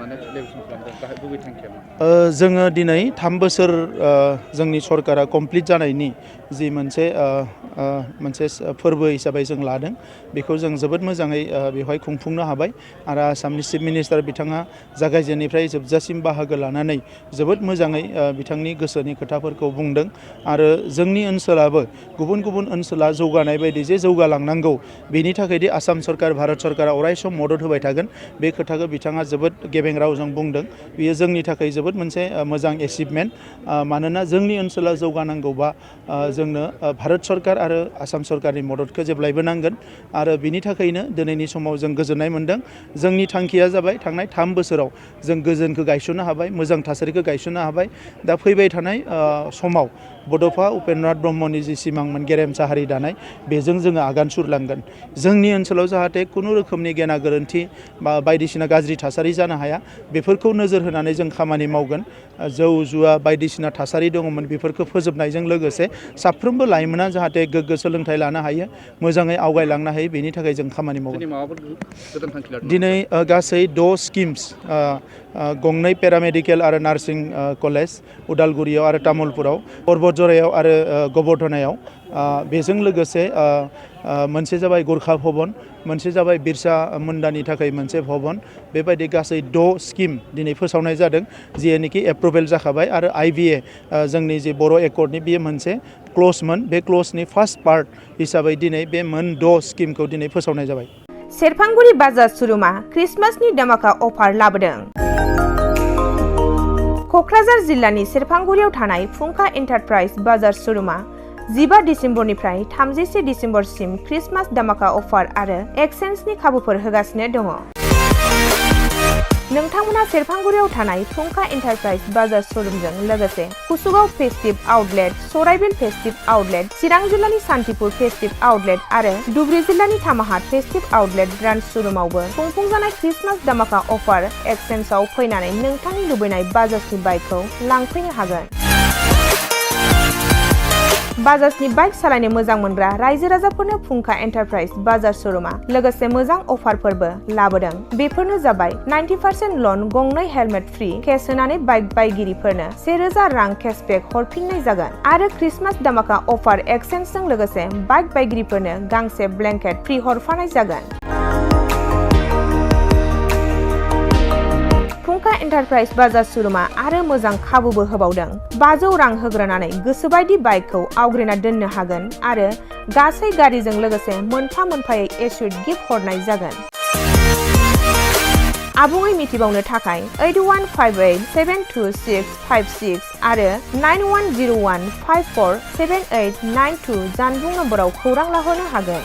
लानानै लेगिस्लेसन खालामदों गाहाय गुबै थांखिया मा? जोङो दिनै 3 बोसोर जोंनि सरकारा कमप्लिट जानायनि जि मोनसे फोरबो हिसाबै जों लादों बेखौ जों जोबोद मोजाङै बेवहाय खुंफुंनो हाबाय आरो आसामनि चिफ मिनिस्टार बिथाङा जागायजेननिफ्राय जोबजासिम बाहागो लानानै जोबोद मोजाङै बिथांनि गोसोनि खोथाफोरखौ बुंदों आरो जोंनि ओनसोलाबो गुबुन गुबुन ओनसोला जौगानाय बायदि जे जौगालांनांगौ बेनि थाखायदि आसाम सरकार भारत सरकारा अरायसम मदद होबाय थागोन बे खोथाखौ बिथाङा जोबोद गेबें रावजों बुंदों। बेयो जोंनि थाखाय जोबोद मोनसे मोजां एचिभमेन्ट मानोना जोंनि ओनसोला जौगानांगौबा जोंनो भारत सरकार आरो आसाम सरकारनि मददखौ जेब्लायबो नांगोन आरो बिनि थाखायनो दिनैनि समाव जों गोजोननाय मोनदों। जोंनि थांखिया जाबाय थांनाय 3 बोसोराव जों गोजोनखौ गायसननो हाबाय, मोजां थासारिखौ गायसननो हाबाय। दा फैबाय थानाय समाव बड'फा उपेन्द्रनाथ ब्रह्मनि जि सिमांमोन गेरेमसा हारि दानाय बेजों जोङो आगान सुरलांगोन। जोंनि ओनसोलाव जाहाथे खुनु रोखोमनि गेना गोरोन्थि बा बायदिसिना गाज्रि थासारि जानो हाया बेफोरखौ नोजोर होनानै जों खामानि मावगोन। जौ जुवा बायदिसिना थासारि दङमोन बेफोरखौ फोजोबनायजों लोगोसे साफ्रोमबो लाइमोना जाहाथे गोग्गो सोलोंथाइ लानो हायो, मोजाङै आवगायलांनो हायो बेनि थाखाय जों खामानि मावगोन। दिनै गासै 6 स्किम्स 2 पेरामेडिकेल आरो नार्सिं कलेज उदालगुरियाव आरो तामुलपुराव, पर्बतझरायाव आरो गबर्धनायाव, बेजों लोगोसे मोनसे जाबाय गुरखा भवन, मोनसे जाबाय बिरसा मुन्डानि थाखाय मोनसे भवन। बेबायदि गासै 6 स्किम दिनै फोसावनाय जादों जेनोखि एप्रुभेल जाखाबाय आरो IVA जोंनि जे बर' एकर्डनि बेयो मोनसे क्लजमोन, बे क्लजनि फार्स्ट पार्ट हिसाबै दिनै बे मोन 6 स्किमखौ दिनै फोसावनाय जाबाय। सेरफांगुरि बाजार श'रुमा क्रिसमासनि दामाका अफार लाबोदों। क'क्राझार जिल्लानि सेरफांगुरियाव थानाय फुंखा एन्टारप्राइज बाजार श'रुमा 15 डिसेम्बरनिफ्राय 31 डिसेम्बरसिम क्रिसमास दामाका अफार आरो एक्सचेन्जनि खाबुफोर होगासिनो दङ। नोंथांमोना सेरफांगुरियाव थानाय फुंखा एन्टारप्राइज बाजार श'रुमजों लोगोसे कुसुगाव फेस्टिभ आउटलेट, सराइबिल फेस्टिभ आउटलेट, चिरां जिल्लानि सान्तिपुर फेस्टिभ आउटलेट आरो धुबुरी जिल्लानि थामाहाट फेस्टिभ आउटलेट ब्रान्च श'रुमावबो खुंफुंजानाय क्रिसमास दामाका अफार एक्सचेन्जआव फैनानै नोंथांनि लुबैनाय बाजाजनि बाइकखौ लांफैनो हागोन। बाजाजनि बाइक सालायनो मोजां मोनग्रा रायजो राजाफोरनो फुंखा एन्टारप्राइज बाजार श'रुमा लोगोसे मोजां अफारफोरबो लाबोदों। बेफोरनो जाबाय 90% लन, 2 हेलमेट फ्रि, केस होनानै बाइक बायगिरिफोरनो 1000 रां केसबेक हरफिननाय जागोन आरो क्रिसमास दामाका अफार एक्सचेन्जजों लोगोसे बाइक बायगिरिफोरनो गांसे ब्लेंकेट फ्रि हरफानाय जागोन। फुंखा एन्टारप्राइज बाजार श'रुमा आरो मोजां खाबुबो होबावदों। 500 रां होग्रोनानै गोसोबायदि बाइकखौ आवग्रिना दोननो हागोन आरो गासै गारिजों लोगोसे मोनफा मोनफायै एस्युर्ड गिफ्ट हरनाय जागोन। आबुङै मिथिबावनो थाखाय 8158722656 आरो 9101547892 जानबुं नम्बराव खौरां लाहरनो हागोन।